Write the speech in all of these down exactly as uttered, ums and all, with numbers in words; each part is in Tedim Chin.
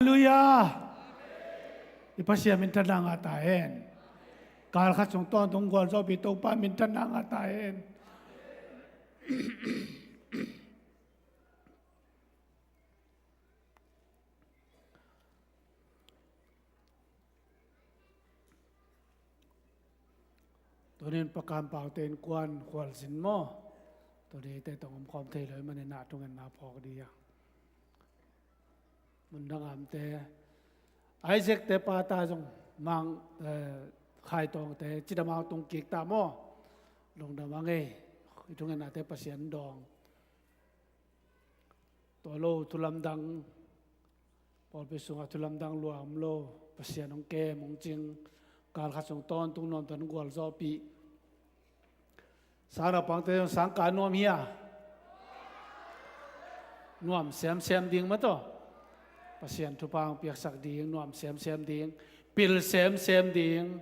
Halleluiah. I Pasian minthanna ngah ta hen. Kal khat sung tawntung gualzawhpih Topa minthanna ngah ta hen. Tunin Pa Kam Pau te innkuan khualzin maw? Tuni te tawh omkhawm thei lo ahih manin na thungetna phawk ding a. Mundang Am te, Isaac te pa ta zong Mang, eh, Khai Tawng te cidam a tung kik ta maw? Lungdam a ngei. I thungetna te Pasian dawng. Tua lo thu lamdang, pawlpi sungah thu lamdang lua om lo, Pasian hong kem hong cing, kal khat sung tawntung nuam tawntung gualzawhpih. Sang naupangte zong sang ka nuam hia? Nuam semsem ding mah tawh. Pasian thupha hong piaksak ding, nuam semsem ding, pil semsem ding.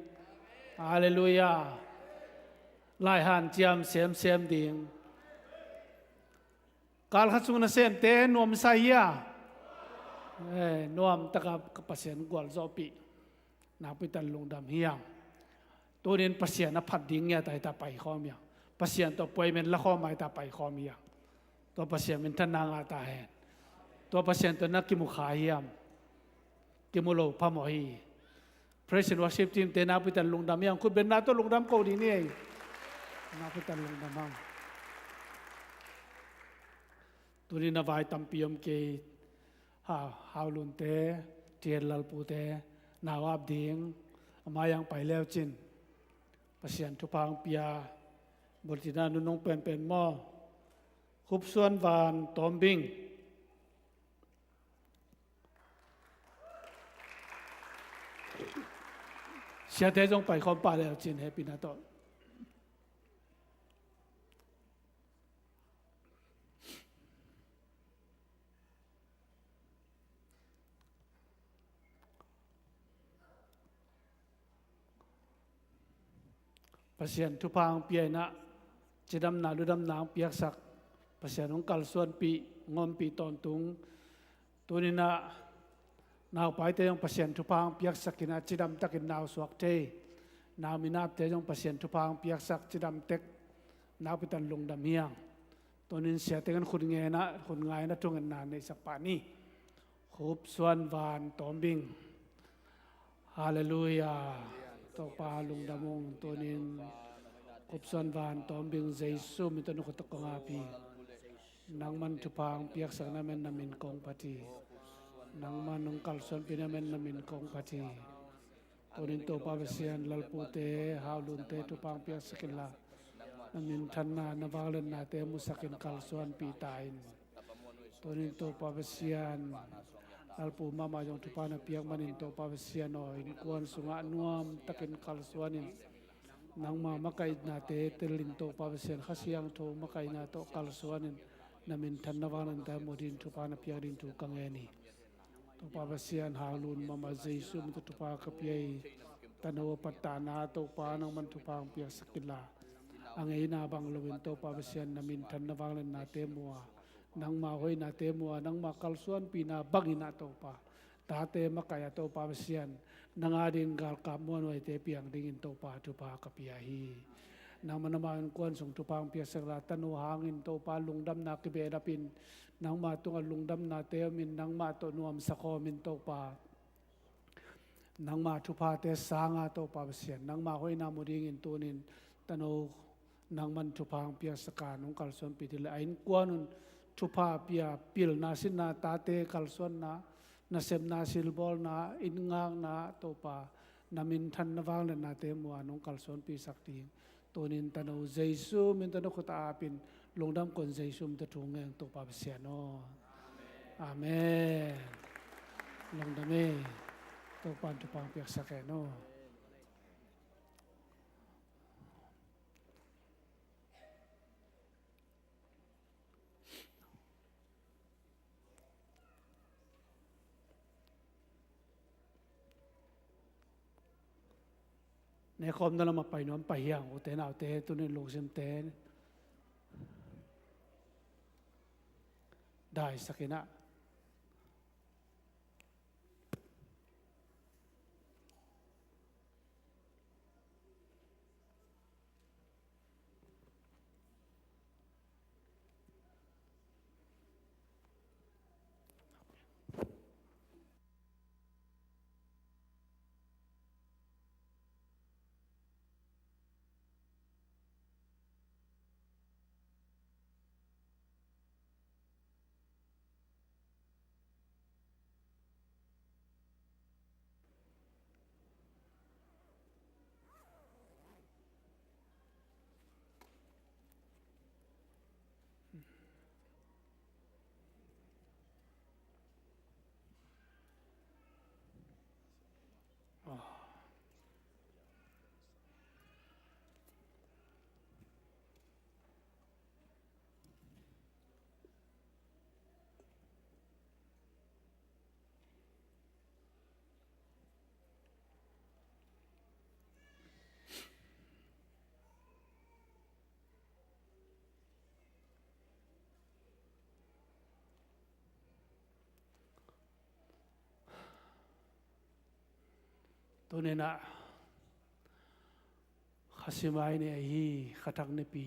Halleluiah. Lai hanciam semsem ding. Kal khat sung nasemte nuam sa hia? Eh, nuam taka ka Pasian gualzawhpih. Nakpi tak lungdam hiam? Tunin Pasian a phat ding ngiat a hi ta paikhawm hiam? Pasian tawh appointment lakhawm a hi ta paikhawm hiam? Tua Pasian minthanna ngah ta hen. Tua Pasian tawh na kimu kha hiam? Kimu lo phamawh hi. Praise and worship team te nakpi tak lungdam hiam? Khut bengna tawh lungdam ko ding ni ei. Nakpi tak lungdam hang. Tunin a vai tampi om kei. Ha, Hau Lun te, Tian Lalpu te, nau ap ding. Amah yang pai leu cin. Pasian thupha hong pia. Bulletin ah nunung penpen maw? Khup Suan Van Tawm Bing. Siate zong paikhawm pah leu cin, hehpihna tawh. Pasian thupha hong pia in ah, cidamna ludamna hong piaksak, Pasian hong kalsuanpih, hong ompih tawntung. Tuni in ah naupaite zong Pasian thupha hong piaksak in ah, cidam takin nau suak thei. Nau minapte zong Pasian thupha hong piaksak, cidam tek, nakpi tak lungdam hi hang. Tuni in siate kan khut ngen ah, khut ngai in ah thungetna neihsak pah ni. Khup Suan Van Tawm Bing. Halleluiah. Topa lungdam ung. Tuni in Khup Suan Van Tawm Bing, Jesu min tawh na khut tawh kong ap hi. Nangman thupha hong piaksak na min, na min kong phat hi. Nangman hong kalsuanpih na min, na min kong phat hi. Tuni in Topa Pasian, Lalpute, Hau Lunte thupha hong piaksak inla, na minthanna, na vangliatnate musakin kalsuanpih ta in. Tuni in Topa Pasian, Lalpu mahmah zong thupha na piak manin Topa Pasian aw, innkuan sungah nuam takin kalsuan in. Nangma makaihna te telin Topa Pasian, Kha Siangtho makaihna tawh kalsuan in, na minthanna vangliatnate mu ding thupha na piak ding thu ka ngen hi. Topa Pasian, Hau Lun mahmah Jesu min tawh thupha ka pia hi. Tano a pattahna Topa nangman thupha hong piaksak inla, a ngeina bang loin Topa Pasian na minthanna vangliatnate mu a, nangma hoihnate mu a, nangma kalsuanpihna bangin ah Topa, tate makaih a Topa Pasian, nang adingin galkap muanhuaite piang dingin Topa thupha ka pia hi. Nangman amau innkuan sung thupha hong piaksak inla, tano hangin Topa lungdamna kibehlap in, nangma tungah lungdamnate om in, nangmah tawh nuamsa khawm in Topa. Nangma thuphate sanga Topa Pasian, nangma hoihna mu dingin tuni in tano nangman thupha hong piaksak a, nong kalsuanpih ding le a innkuan un thupha pia, pilna sinna, tate kalsuanna, nasepna, silbawlna, inn ngakna, Topa, na minthanna vangliatnate mu a nong kalsuanpihsak ding. Tuni in tano Jesu min tawh na khut ah ap in, lungdam ko in Jesu min tawh thu ngen, Topa Pasian aw. Amen. Lungdam e. Topa in thupha hong piaksak hen aw. Nekhawmna lamah pai nuam pai hi hang, ute naute, tuni in lungsimte daisak in ah. Tuni-in ah Kha Siangtho i nei ahi, Kha Thak Nipi,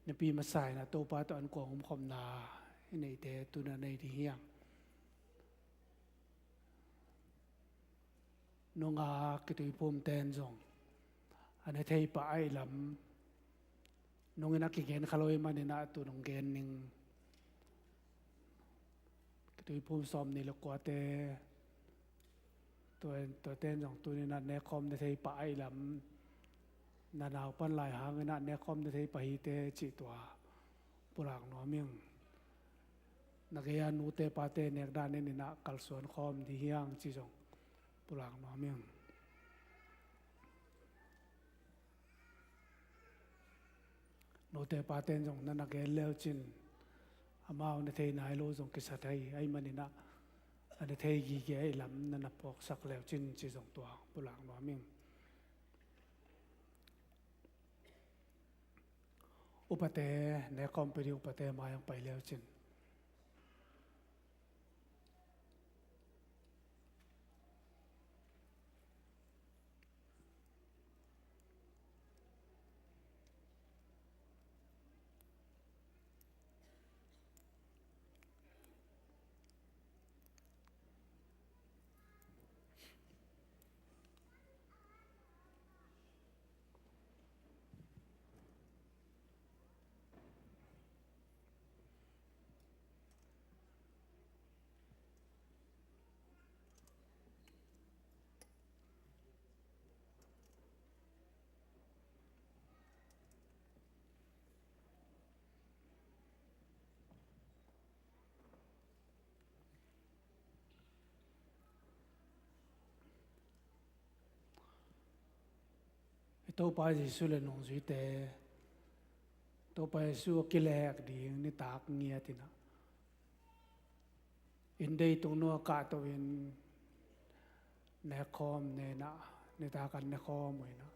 Nipi masa-in ah Topa tawh an kuang omkhopna i neihte tuni-in ah nei ding hi hang. Nunga kituiphumte in zong a na thei pah ahih lam nungin a kigen kha lo ahih manin ah tu nung gen ning. Kituiphum sawmnih le kuate, tua, tuate in zong tuni-in ah nekkhawm na thei pah ahih lam, na nau pan lai hangin ah nekkhawm na thei pah hi teh cih tua pulak nuam ing. Na gei-a nute pate nek dan in ah kalsuan khawm ding hi hang cih zong pulak nuam ing. Nute pate in zong na na gen le uh cin, amau na thei nai lo zong kisa thei ahih manin ah a na thei gige ahih lam na na phawksak le uh cin cih zong tua pulak nuam ing. Upate, nekkhawm pia ding upate mai-ah pai le uh cin. I Topa Jesu le nungzuite, Topa Jesu a kilehhek ding nitak ngiat in ah, inn deitung nung ah kahtoh in nekkhawm ne in ah, nitak an nekhawm uh in ah,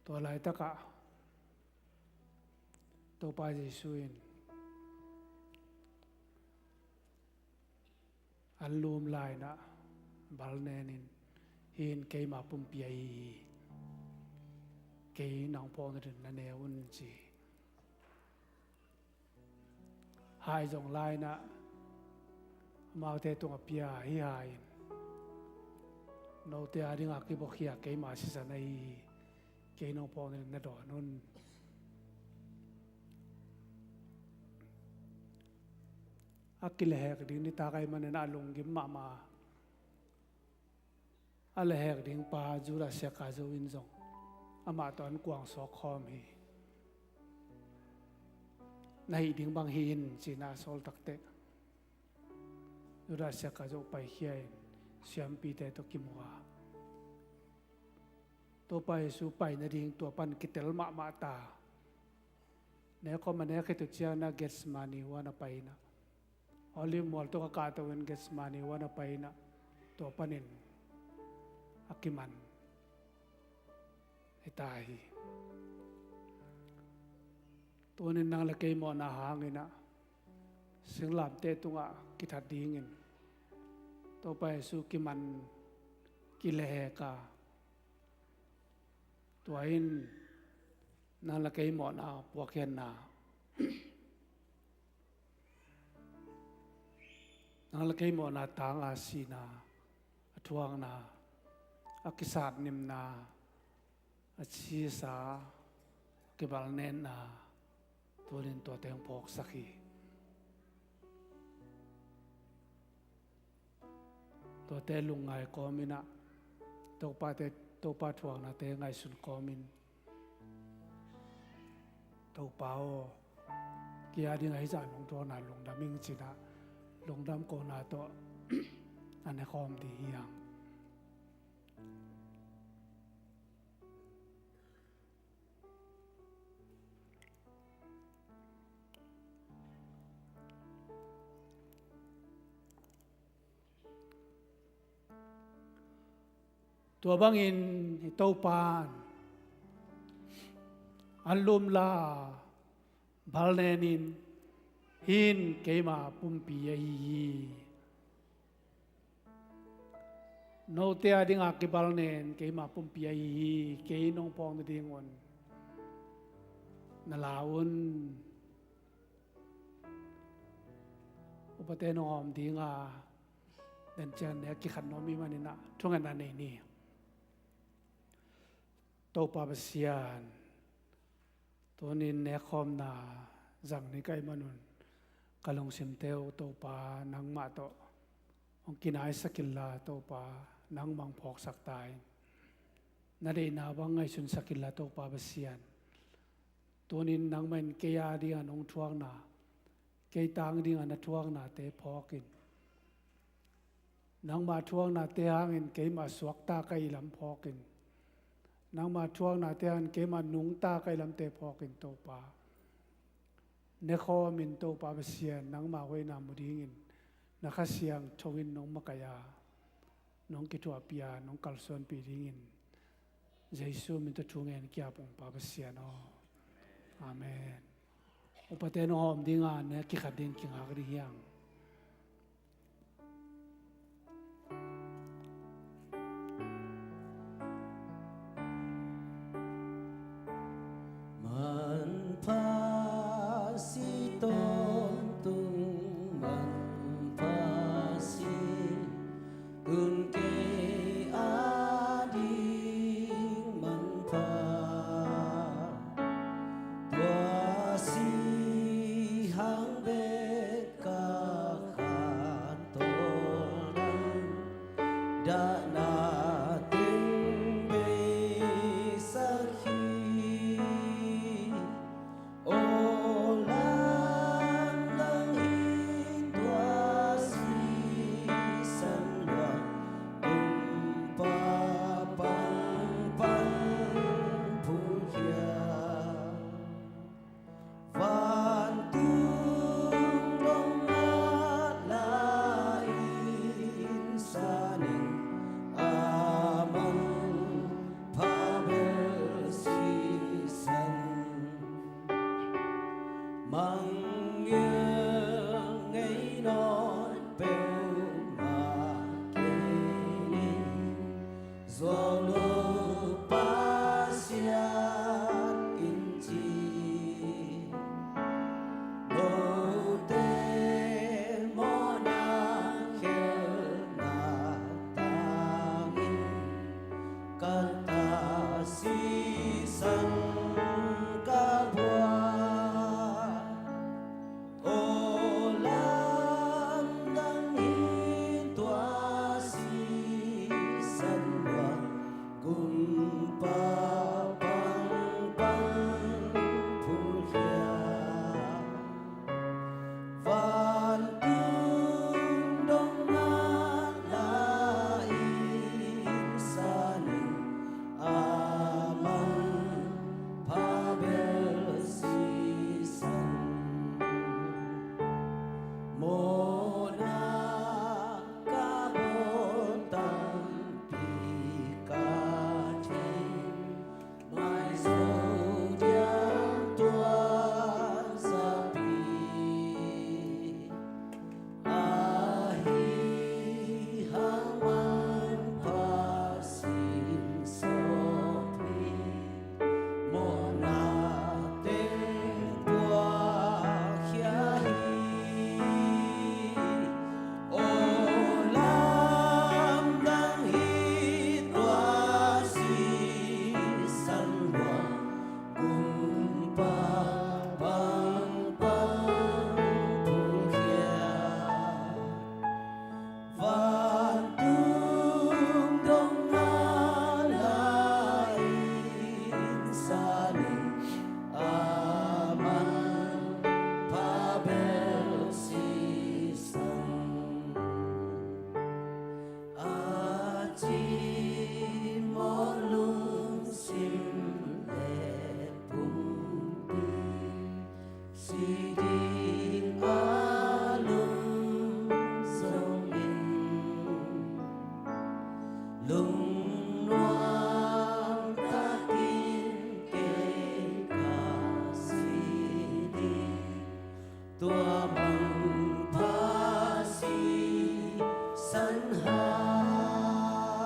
tua laitak ah Topa Jesu in an lum lai in ah bal nen in, "Hih in keima pumpi ahi hi, kei nang phawkna dingin na ne un," ci. Hai zong lai in ah amaute tungah pia, "Hih hai in note a dingin kibawkkhia keima sisan ahi hi, kei nong phawkna dingin na dawn un." A kilehhek ding nitak ahih manin ah a lunggim mahmah. A lehhek ding pa Judas Iskariot in zong amah tawh an kuang sawk khawm hi. "Na hih ding bang hih in," ci-in a sawl takteh, Judas Iskariot paikhia in siampite tawh kimu a, Topa Jesu pai nading tua pan kitel mahmah ta. Nekkhawm a nek khit uh ciangin ah Gethsemane huan a pai in ah, Olive mual tawh a kahtoh in Gethsemane huan a pai in ah, tua panin a kiman hi ta hi. Tuni-in nang le kei mawhna hangin ah singlamteh tungah kithat dingin Topa Jesu kiman, kilehhek a, tua in nang le kei mawhna puakkhiatna, nang le kei mawhna tanga sihna, a thuakna, a kisatnimna, a sisa, a kibalnenna, tuni-in tuate hong phawksak hi. Tuate lungngai kawmin ah, Topate, Topa thuaknate ngaihsun kawmin, "Topa aw, kei a dingin hih zah nong thuakna lungdam ing," ci-in ah lungdam kohna tawh a nekhawm ding hi hang. Tua bangin i Topa in an lum lai a, bal nen in, "Hih in keima pumpi ahi hi, Note a dinga kibal nen keima pumpi ahi hi. Kei nong phawk nadingun na la un. Upate nong hawm dinga den ciang nek kikhat nuam ahih manin ah thungetna nei ni. Topa Pasian, tunin nekkhawmna zang ni ka hih manun ka lungsimte uh Topa nangmah tawh hong kinaisak inla Topa nangmah hong phawksak ta in. Na deihna bang ngaihsunsak inla Topa Pasian, tunin nangmah in kei a dinga nong thuakna, kei tang dinga na thuaknate phawk in. Nangmah thuaknate hangin keimah suakta ka hih lam phawk in. Nangmah thuaknate hangin keimah nungta ka hih lamte phawk in Topa. Nekhawm in Topa Pasian, nangmah hoihna mu dingin na Kha Siangtho in nong makaih a, nong kithuahpih a, nong kalsuanpih dingin Jesu min tawh thu ngen ka hih ung Pa Pasian aw. Amen. Upate nong hawm dinga nek kikhat ding kingak ding hi hang. Manpha si tawntung, manpha si, tun kei a ding manpha. Tua si hang bek ka khat tawldam, dahna teng beisak hi. Aw lamdang hi tua sisan luang, kumpa pangpang phulkhia. Vantung dong ngat la-in sa ning, a manpha bel sisan. Mangngilh ngei nawn peuhmah kei ning, zuau lo Pasian in ci. Note mawhna khelhna tangin ka ta sisan ka buak. Aw lamdang hi tua sisan luang, kumpa pangpang phulkhia. Vantung dong ngat la-in sa ning, a manpha bel sisan. Mawhna ka bawl tampi ka thei, maizo diam tua zapi. Ahi hang manpha sin sawp hi, mawhna teng puakkhia hi. Aw lamdang hi tua sisan luang, kumpa pangpang phulkhia. Vantung dong ngat la-in sa ning, a manpha bel sisan. A cimawh lungsim le pumpi, si ding a lungzong in, lungnuam takin kei ka si ding. Tua manpha sisan hang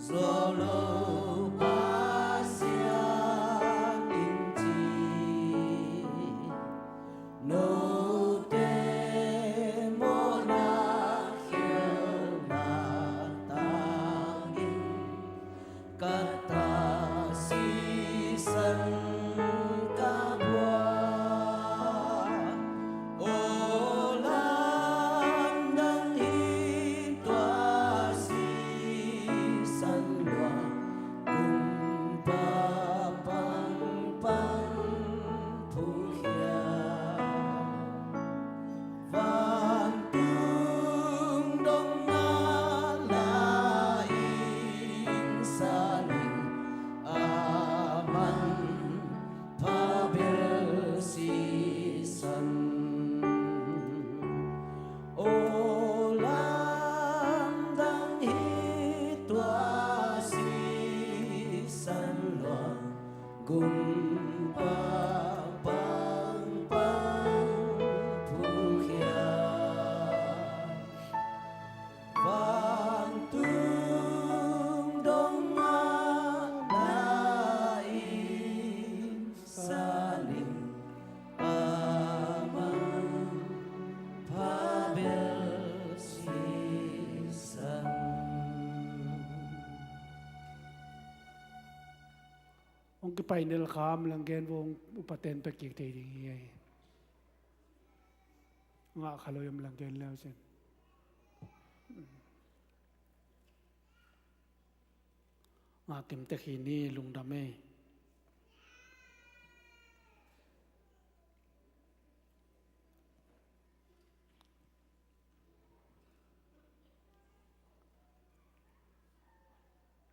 Zo lo Pasian in ci, note mawhna khialhna tangin ka ta sisan ka buak. Aw lamdang hi tua sisan luang, kumpa pangpang phukhia. Vantung dong a la in sa ning, a man pha bel sisan. Aw lamdang hi tua sisan luang, kumpa pangpang phukhia. Vantung dong a la in sa ning, a man pha bel sisan. Hong kipai nel kham lang gen vong upaten pia kik thei ding hi ei. Ngah kha lo i om lang gen leu cin. Ngah kim tek hi ni, lungdam ei.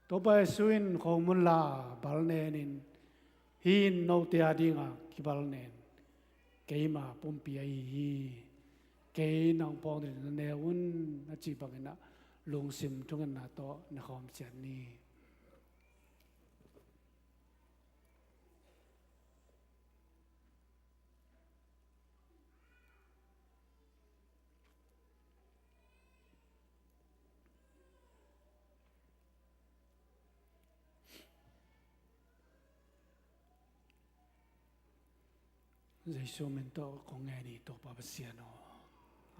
Topa Jesu in khomun la bal nen in, hih in note a dingah kibal nen, keima pumpi ahi hi. Kei nang phawng ding na ne un, a cih bangin ah lungsim thungetna tawh ne khawm ciat ni. Jesu min tawh kong ngen hi, Topa Pasian aw.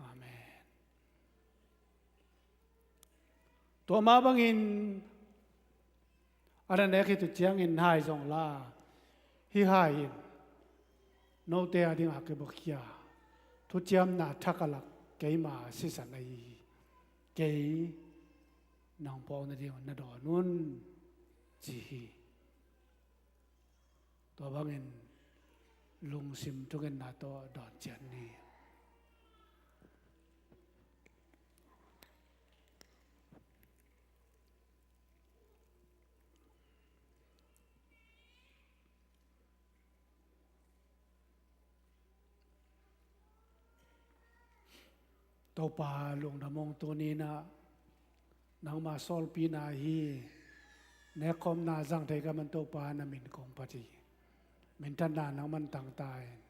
Amen. Tua mah bangin a na nek hi tu ciangin hai zong la, hih hai in note a dingah kibuakhia thuciamna thak a lak keima sisan ahi hi. Kei nang phawng nading na dawn un, ci hi. Tua bangin lungsim thungetna tawh dawn ciat ni. Topa lungdam ung, tuni-in ah nangma sawlpina hi, nekkhawmna zang thei ka man Topa na min kong phat hi. Minthanna nangman tang ta hen.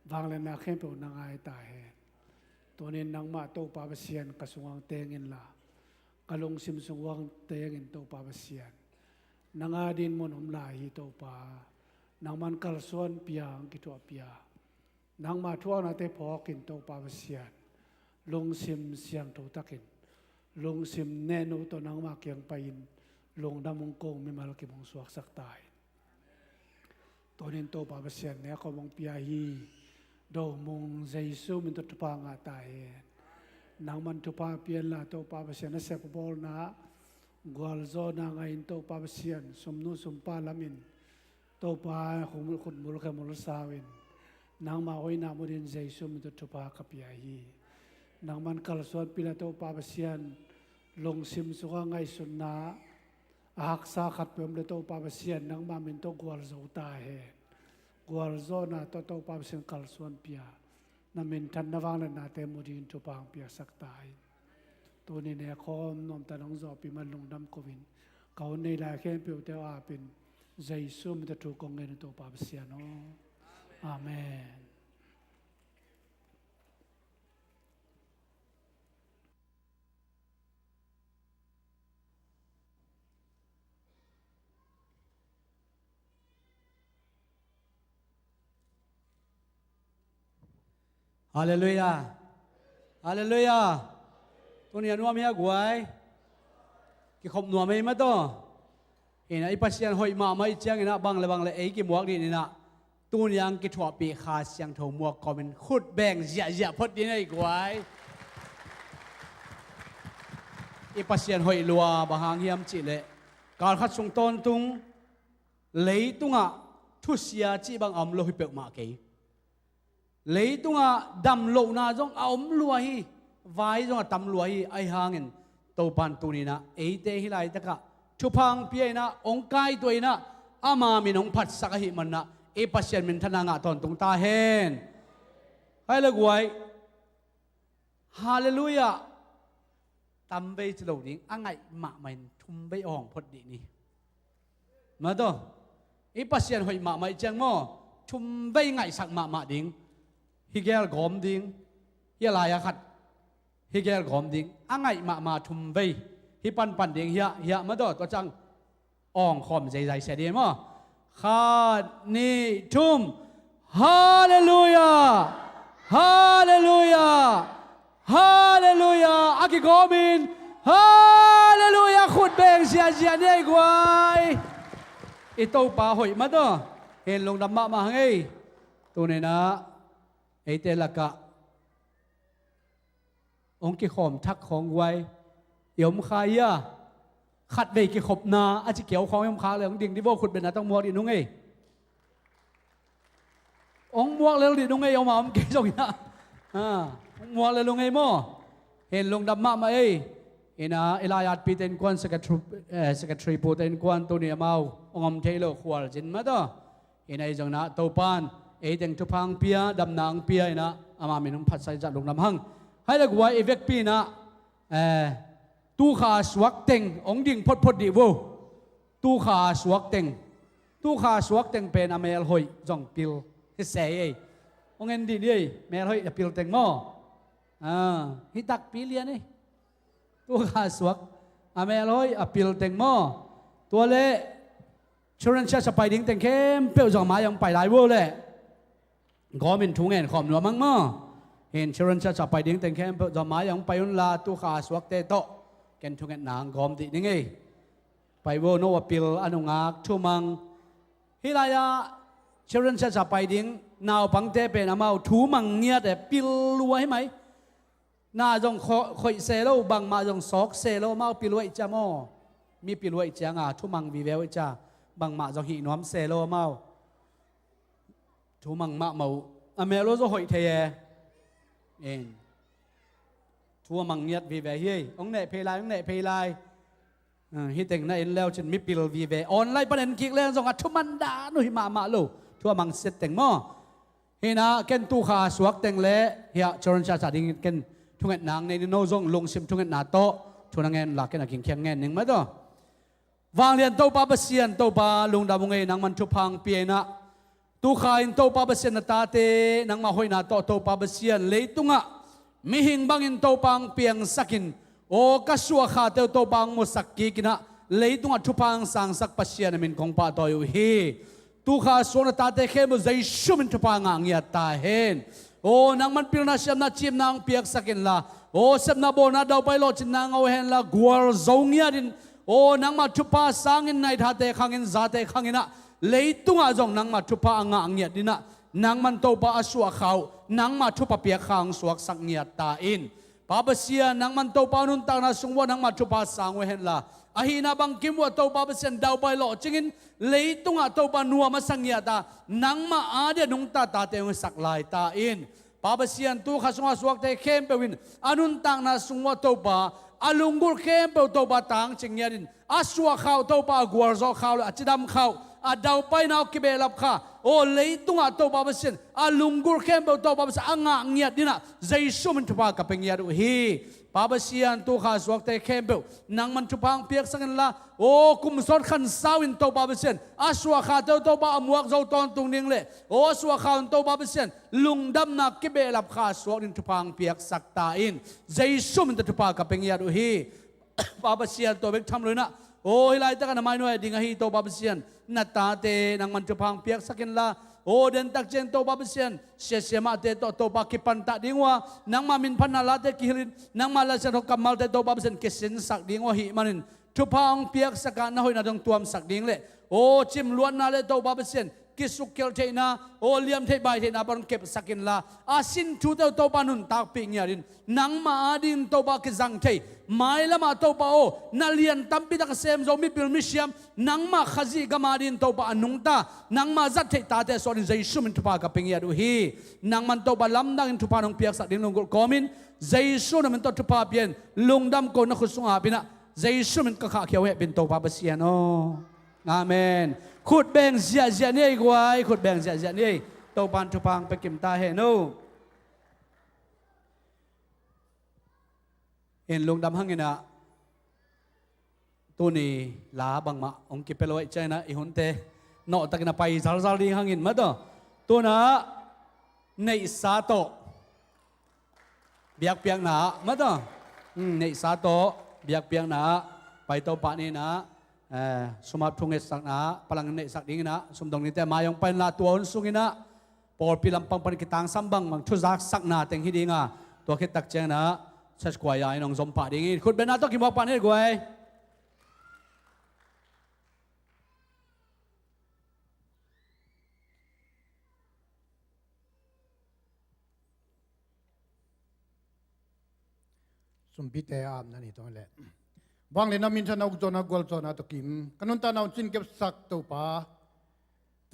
Vangliatna khempeuh na ngai ta hen. Tuni-in nangmah Topa Pasian ka sungah teng inla, ka lungsim sungah teng in Topa Pasian. Nang a ding mun om lai hi Topa. Nangman kalsuan pia, hong kithuah pia. Nangma thuaknate phawk in Topa Pasian. Lungsim siangtho takin, lungsim nehno tawh nangma kiang pai-in lungdam ung, kong mimal kim hong suaksak ta in. Tuni-in Topa Pasian, nekkhawm hong pia hi. Domung Jesu min tawh thupha ngah ta hen. Nangman thupha pia inla Topa Pasian, a sep a bawlna, gualzawhna ngah in Topa Pasian, sumnu sumpa lamin Topa khut, khut mulkhe mulsau in, nangma hoihna mu dingin Jesu min tawh thupha ka pia hi. Nangman kalsuanpih inla Topa Pasian, lungsim sungah ngaihsutna, a haksa khatpeuh om leh Topa Pasian, nangma min tawh gualzo ta hen. Gualzawhna tawh Topa Pasian kalsuanpih a, na minthanna vangliatnate mu dingin thupha hong piaksak ta in. Tuni nekkhawm nuamtakin hong zawhpih man lungdam ko-in, ka hun nei lai khempeuhte hong ap in, Jesu min tawh thu kong ngen uh Topa Pasian aw. Amen. Halleluiah. Halleluiah. Tuni a nuam hia guai? Kikhop nuam ei mataw. Ina i Pasian hoih mahmah i ciangin ah bang le bang le ei kimuak dih ina, tuni ang kithuahpih Kha Siangtho muak kawmin khut beng ziahziah phot dih ina i guai. I Pasian hoih lua, bang hang hiam cihleh, kalkhat sung tawntung leitungah thusia cih bang a om lo hi peuhmah kei. Leitungah damlohna zong a om lua hi, vai zong a tam lua hi. Ahi hangin Topan tuninah eite hih laitakah thupha hong pia inah, hong kaituah inah, ama min hong phatsak ahih manah i Pasian minthanna ngah tawntung ta hen. Hai le guai. Halleluiah. Tam vei ci lo ding, a ngaih mahmah in thum vei awng phot dih ni. Mataw, i Pasian hoih mahmah i ciang maw, thum vei ngaihsak mahmah ding. Hi gel gawm ding. Hi a lai a khat hi gel gawm ding. A ngaih mahmah thum vei hi panpan ding hiah, hiah mataw, tua ciang awng khawm zeizai sia dih maw. Khat, nih, thum. Halleluiah. Halleluiah. Halleluiah. A kigawmin halleluiah. Khut beng ziahziah ni ei guai. I Topa hoih mataw. Hen lungdam mahmah hang ei. Tuninah eite lakah hong kikhawm thak khawng guai i om kha hia? Khatvei kikhopna a ci kiau khawng i om khak le hong ding dih vo, khut beng a tawh muak dih nung ei. Hong muak lel dih nung ei, om a om kei zong inah. Hong muak lel nung ei maw. Hen lungdam mahmah ei. Inah i lai-atpite innkuan, secretary, eh, secretary pute innkuan tuni amau hong om thei lo khualzin mataw. Inah i zong inah Topan eiteng thupha hong pia, damna hong pia inah ama min hong phatsak zah lungdam hang. Hai le guai, i vekpi inah, eh, tukha suak teng hong ding photphot dih vo. Tukha suak teng. Tukha suak teng pen a melhoih zong pil hi se ei. Hong en dih ni ei, melhoih a pil teng maw. Ah, hi takpi lian ei. Tukha suak a melhoih a pil teng maw. Tua le Children Church a pai ding teng khempeuh zong mai hong pai lai vo le. Gawmin thu ngen khawm nuam hang maw. Hin Children Church a pai ding teng khempeuh zong mai hong pai unla, tukha suakte tawh ken thungetna hong gawm dih ning ei. Pai vo, no a pil a nungak thumang. Hih lai-ah Children Church a pai ding naupangte pen amau thumang ngiat e, pil lua hi mai. Na zong kho-, khoih se lo, bangmah zong sawk se lo, amau pil uh aih cia maw. Mi pil uh aih cianga thumang vive uh aih cia, bangmah zong hih nuam se lo amau. Thumang mahmah uh a mel uh zong hoih thei e. En. Thu a mang ngiat vive hi ei. Hong neh phei lai, hong neh phei lai. Ah, hih teng na en leu cin mipil vive online pan en kik leng zong a thuman dan uh hi mahmah lo. Thu a mang siat teng maw. Hinah ken tukha suak teng le hiah Children Church a dingin ken thungetna hong nei ni, no zong lungsim thungetna tawh thu na ngen la ken a kingkhiang ngen ning mah tawh. Vanglian Topa Pasian, Topa lungdam ung ei, nangman thupha hong pia inah. Tukha in Topa Pasian na tate nangmah hoihna tawh Topa Pasian leitungah mihing bangin Topa hong piangsakin, aw ka suahkhate uh Topa hong musak kikinah leitungah thupha hong sangsak Pasian a min kong pahtawi uh hi. Tukha suak na tate khempeuh Jesu min thupha ngah ngiat ta hen. Aw nangman pilna siamna cimna hong piaksak inla, aw sepna bawlna daupai lawhcinna ngah uh henla, gualzo ngiatin, aw nangmah thupha sangin naithate khangin zate khanginah leitungah zong nangmah thupha a ngah ngiat dinah, nangman Topa a suahkha uh nangmah thupha piakkha hong suaksak ngiat ta in. Pa Pasian, nangman Topa nuntakna sung uah nangmah thupha sang uh henla, ahihna bangkim uah Topa Pasian daupai lawhcingin leitungah Topa nuam a sa ngiat a, nangmah adia nungta tate hong sak lai ta in. Pa Pasian, tukha sunga suakte khempeuh in a nuntakna sung uah Topa a lunggulh khempeuh Topa tangcing ngiatin, a suahkha uh Topa a gualzawhkha uh le a cidamkha uh, a daupaina uh kibehlapkha, aw leitungah Topa Pasian a lunggulh khempeuh Topa Pasian a ngah ngiat dinah Jesu min thupha ka pia ngiat uh hi. Pa Pasian, tukha suakte khempeuh nangman thupha hong piaksak inla, aw kum sawt khan sau in Topa Pasian a suahkhate uh Topa a muak zo tawntung ding le, aw a suahkha un Topa Pasian lungdamna kibehlapkha suak din thupha hong piaksak ta in. Jesu min tawh thupha ka pia ngiat uh hi. Pa Pasian, tua bek tham lo inah, aw hih laitakah na mainuai a ding ahi Topa Pasian, na tate nangman thupha hong piaksak inla, Aw, den tak ciang Topa Pasian, sia siamahte tawh Topa kipantah ding uh a, nangma minphatna late kihilhin, nangma Laisiangtho kammalte Topa Pasian kisinsak ding uh ahih manin, thupha hong piaksak a, na hoihna dong tuamsak ding le, aw, cimluatna le Topa Pasian, kisukkelh theihna, aw, liamtheih baitheihna pan hong kepsak inla, a sin thute uh Topa nuntakpih ngiat in, nangma adingin Topa kizang thei, mailamah Topa aw, na lian tampi tak a sem zo mipil misiam, nangma Khazih gam adingin Topa a nungta, nangma zat theih tate suanin Jesu min thupha ka pia ngiat uh hi. Nangman Topa lamdangin thupha nong piaksak ding lunggulh kawmin, Jesu na min tawh thupha pian, lungdam ko na khut sungah ap inah, Jesu min ka khahkhia uh hehpih in Topa Pasian aw. Amen. Khut beng ziahziah ni ei guai, khut beng ziahziah ni ei. Topa in thupha hong pia kim ta hen aw. In lungdam hang inah, tuni la bangmah hong kipia lo ahih ciangin ah, i hunte nawhtakin a pai zalzal ding hangin mataw. Tuna neihsa tawh biakpiakna ah mataw. Hmm, neihsa tawh biakpiakna ah pai to pah ni inah, eh, sum ap thu ngetsakna ah palang neihsak ding inah, sumdong nite mai hong pai inla, tua hun sung inah pawlpi lampang pan kitangsam bangbang thuzaksakna teng hi ding a, tua khit tak ciangin ah church choir in hong zom pah ding hi. Khutbetna tawh kimuak pah ni ei guai. Sumpite a apna ni tawh leh. Vangliatna, minthanna, ukzawnna, na gualzawhna tawh kim, ka nuntakna hong cinkepsak Topa,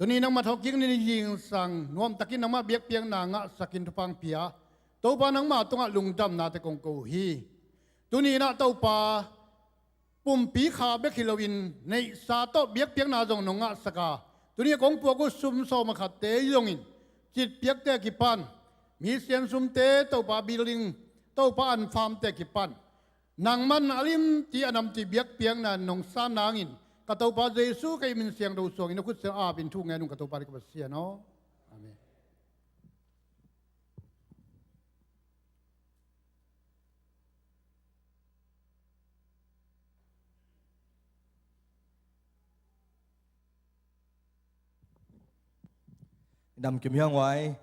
tuni nangmah thawhkik ni zingsang nuamtakin nangmah biakpiakna ngahsakin thupha hong pia Topa, nangmah tungah lungdamnate kong ko uh hi. Tuni inah Topa, pumpi kha bek hi loin neihsa tawh biakpiakna zong nong ngahsak a, tuni a kong puak uh sum sawm a khatte zongin, citpiakte a kipan, mission sumte, Topa building, Topa an farmte a kipan, nangman a limti a namti biakpiakna nong san nangin, ka Topa Jesu ka i min siangtho suangin na khut siang apin thu ngen ung ka Topa le ka Pasian aw. Amen. Dam kim hiang uai.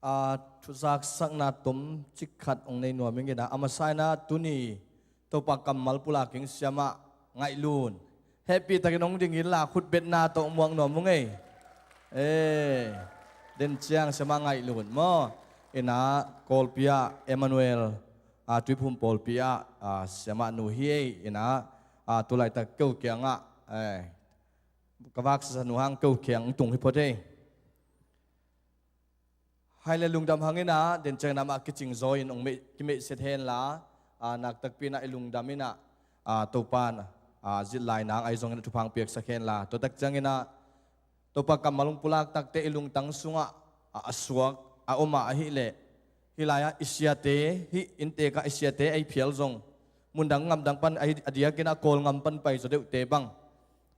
A, thuzaksakna tom cik khat hong nei nuam ing inah, a masa inah tuni Topa kammal pulak ing siamah Ngaih Lun. Hehpihtakin hong ding inla khutbetna tawh muak nuam ung ei. Eh, den ciang siamah Ngaih Lun maw. Inah Kawlpi ah Emmanuel, a, Tuiphum pawlpi ah, a, siamah nu hi ei. Inah, a, tulaitak keu kiangah, eh, ka vak sasa nu hang keu kiang hong tung hi phot ei. Hai le lungdam hang inah, den ciangin amah kicing zaw in hong meh, kimeh set henla, a, naktakpi inah i lungdam inah, a, Topa in, a, zilh lai nang ahi zongin a thupha hong piaksak henla. Tua tak ciangin ah, Topa kammal hong pulak takte i lungtang sungah, a, a suak, a om ah ahih leh, hih lai-ah i siate, hih inntek ah i siate a i phial zong, mundang ngamdang pan, a, a diakin ah Kawlngam pan pai zaw deuhte bang,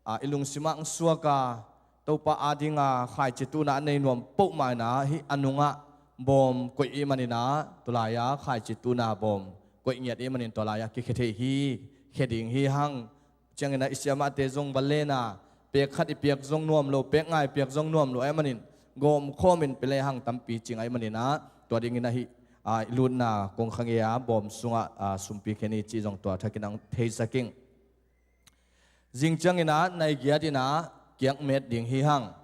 a, i lungsim ah hong suak a, Topa adinga khaici tuhna a nei nuam pohmah inah, hih a nungah bawm koih i hih manin ah, tua lai-ah khaici tuhna bawm koih ngiat i hih manin tua lai-ah kikhia thei hi, khia ding hi hang. Ciangin ah i siamahte zong va len a, pek khat i piak zong nuam lo, pek nga i piak zong nuam lo ahih manin, gawmkhawmin pia lehang tampi cing ahih manin ah, tua dingin ah hih, a, i lutna kongkhak ngei a bawm sungah, a, sumpi khia ni cih zong tua thakin ah hong theisak ing. Zing ciangin ah nai giat in ah kiakmet ding hi hang.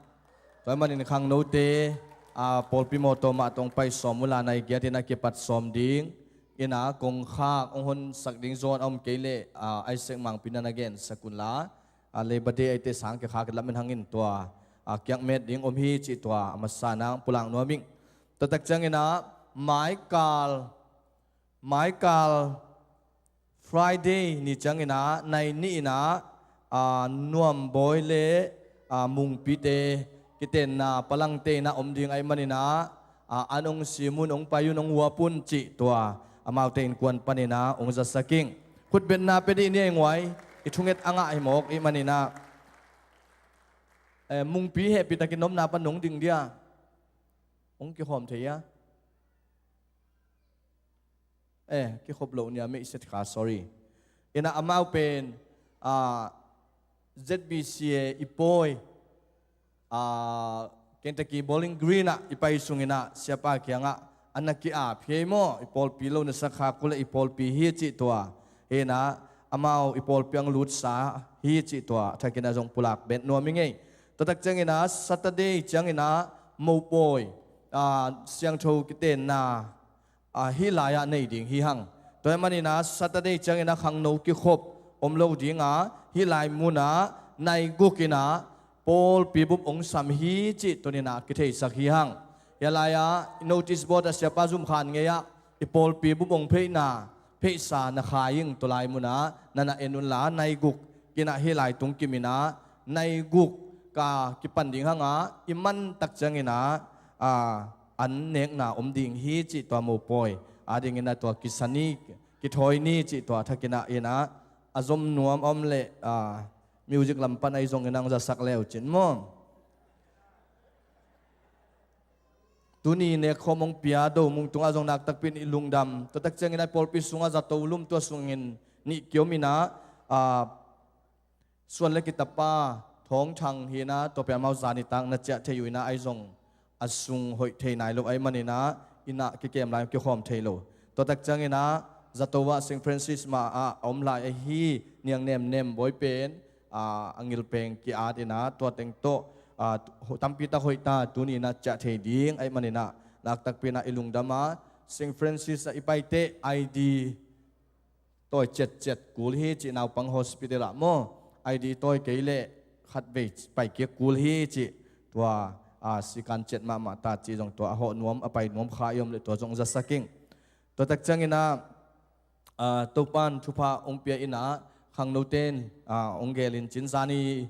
Tua ahih manin khangnote, a, pawlpi mawtaw mah tawh hong pai sawm unla, nai giat in ah kipat sawm ding. In ah kongkhak hong honsak ding zawn a om kei leh, a, Isaac Mangpi in ah na gensak unla, a, Labour Day ahih teh sang kikhak lam in hangin tua, a, kiakmet ding om hi cih tua a masa in ah hong pulak nuam ing. Tua tak ciangin ah maikal, maikal Friday ni ciangin ah, nai nih in ah, a, Nuambawi le, a, Mungpite kitenna palangte in ah om ding ahih manin ah, a, an hong sim un, hong pai un, hong huap un cih tua amaute innkuan panin ah hong zasak ing. Khutbetna pia dih ni ei nguai, i thunget a ngah hi mawk i hih manin ah. Eh, Mungpi hehpihtakin nopna pan nong ding dia. Hong kikhawm thei a. Eh, kikhop loh nia, meih set kha, sorry. In ah amau pen, a, Z B C A i pawi, a, Kentucky Bowling Green ah i pai sungin ah siapa kiangah a na ki-ap hi ei maw, i pawlpi lo na sa khak uh leh i pawlpi hi cih tua. Hi-in ah amau i pawlpi ang lutsa hi cih tua thakin ah zong pulak bet nuam ing ei. Tua tak ciangin ah Saturday ciangin ah mopawi, ah, siangtho kitenna, ah, hih lai-ah nei ding hi hang. Tua ahih manin ah Saturday ciangin ah khangno kikhop om lo ding a, hih lai munah nai guk in ah pawlpi bup hong sam hi cih tuni-in ah kitheisak hi hang. Hih lai-ah notice board ah siapa Zum Khan ngei-ah i pawlpi bup hong pheihna, pheihsa na khai ing, tua lai munah na na en unla, nai guk in ah hih lai tung kim in ah nai guk ka kipan ding hang a, i man tak ciangin ah, ah, an nekna om ding hi cih tua mopawi adingin ah tua kisa ni, kithawi ni cih tua thakin ah, in ah a zom nuam a om leh, ah, music lam pan ahi zongin ah hong zasak le uh cin maw. Tuni nekkhawm hong pia Do Mung tungah zong nak takpi in i lungdam. Tua tak ciangin ah i pawlpi sungah zato lum tua sungin nih kiom in ah, ah, Suan le kitapa Thawng Thang hi-in ah, tua pen amau zan nitak na ciah thei uh in ah, ahi zong a sung hoih thei nai lo ahih manin ah, inn ah kikem lai kikhawm thei lo. Tua tak ciangin ah zato ah Saint Francis mah ah a om lai ahi Niang Nemnem Bawi pen, ah, a ngilpeng ki-at in ah, tua teng tawh, ah, tampi tak hoih ta, tuni-in ah ciah thei ding ahih manin ah nak takpi in ah i lungdam a, Saint Francis ah i pai teh I D tawi ciatciat kul hi cih, naupang hospital ah maw, I D tawi kei leh khatvei pai kik kul hi cih, tua, ah, sikan ciat mahmah ta cih zong tua a hawh nuam, a pai nuam kha i om leh tua zong zasak ing. Tua tak ciangin ah, ah, Topa'n thupha hong pia in ah khangnote'n, ah, hong geel in cin, zani,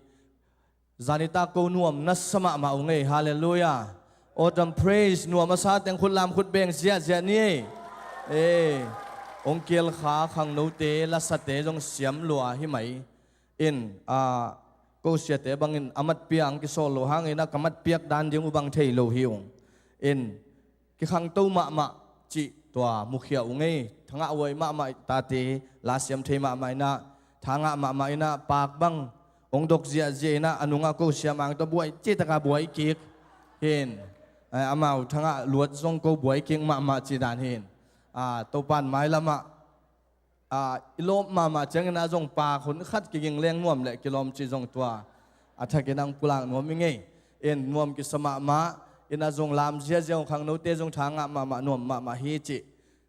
zani tak ko nuam na sa mahmah ung ei. Halleluiah. Awesome praise. Nuam a sa teng khut lam khut beng ziahziah ni ei. Eh, hong kial kha khangnote, lasate zong siam lua hi mai. In, ah, ko siate bangin a matpiak ang kisawl lo hangin ah ka matpiak dan ding uh bang thei lo hi ung. In, kikhangto mahmah cih tua mukhia ung ei. Thangah huai mahmah tate, la siam thei mahmah in ah, thangah mahmah in ah, pak bang hong dok ziahziah in ah, a nungah ko siam ang tawh buai cih takah buai kik. Hin, eh, amau thangah luat zong ko buai kik mahmah cih dan hin. Ah, Topa'n mailamah, ah, i lawp mahmah ciangin ah zong pak hun khat kiging leng nuam leh kilawm cih zong tua a thakin ah hong pulak nuam ing ei. In, nuam kisa mahmah in ah zong lam ziahziah uh, khangnote zong thangah mahmah, nuam mahmah hi cih.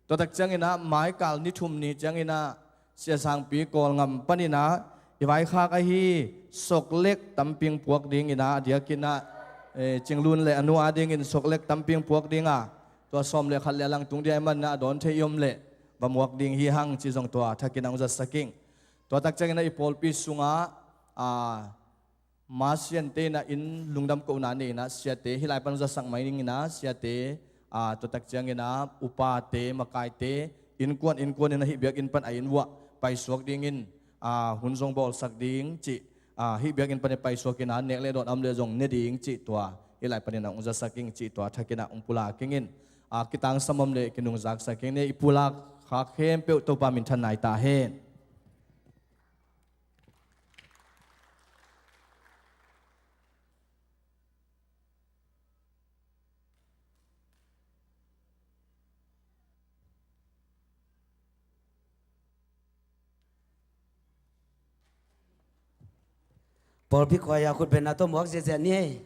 Tua tak ciangin ah maikal ni thum ni ciangin ah Sia Sangpi Kawlngam panin ah i vaikhak ahi Soklek Tamping puak dingin ah, a diakin ah, eh, Cinglun leh a nu adingin Soklek Tamping puak ding a, tua sawm leh khat leh a lang tung ding ahih manin ah a dawn thei i om leh va muak ding hi hang cih zong tua thakin ah hong zasak ing. Tua tak ciangin ah i pawlpi sungah, ah, Masiante in ah in lungdam kohna nei in ah, siate hih lai pan hong zasak mai ning in ah, siate, ah, tua tak ciangin ah upate, makaite, innkuan innkuan in ah hih biakinn pan a inn uah paisuak dingin, ah, hun zong bawlsak ding cih, ah, hih biakinn pan i paisuak in ah nek leh dawn a om leh zong ne ding cih tua hih lai panin ah hong zasak ing cih tua thakin ah hong pulak ing in, ah, kitangsam om leh kinungzaksak ing ni. I pulak khak khempeuh Topa minthan nai ta hen. Pawlpi khuai-a khutbetna tawh muak ziahziah ni ei.